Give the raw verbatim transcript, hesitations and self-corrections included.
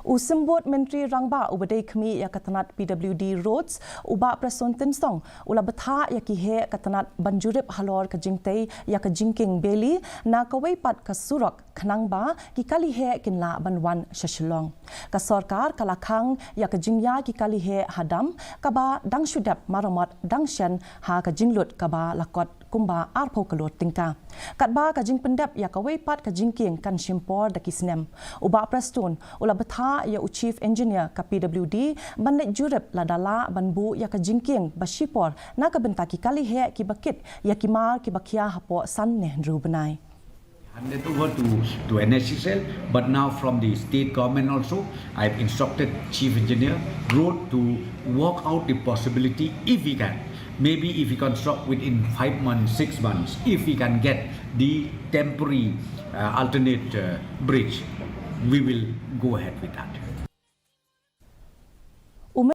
U Symbud Myntri Rangbah uba dei khmih ïa ka tnat P W D Roads, u Bah Prestone Tynsong, u la bthah ïa ki heh ka tnat ban jurip halor ka jingtei ïa ka jingkieng beli na kawei pat ka surok khnang ba ki kali heh kin lah ban wan sha Shillong. Ka sorkar ka la khang ïa ka jingïa ki kali heh hadam kaba dang shu dep maramot dang shen ha ka jinglut kaba la kot kumba arphew klur tyngka. Katba ka jingpyndep ïa kawei pat ka jingkieng kan shim por da ki snem. U Bah Prestone u la bthah ïa u Chief Engineer ka P W D ban leit jurip lada lah ban buh ïa ka jingkieng ba shipor na ka bynta ki kali heh kiba kit ïa ki mar kiba khia hapoh san ne hynriew bnai. Handed over to, to N S C L, but now from the state government also, I've instructed Chief Engineer Road to work out the possibility, if we can, maybe if we construct within five months, six months, if we can get the temporary, uh, alternate, uh, bridge, we will go ahead with that.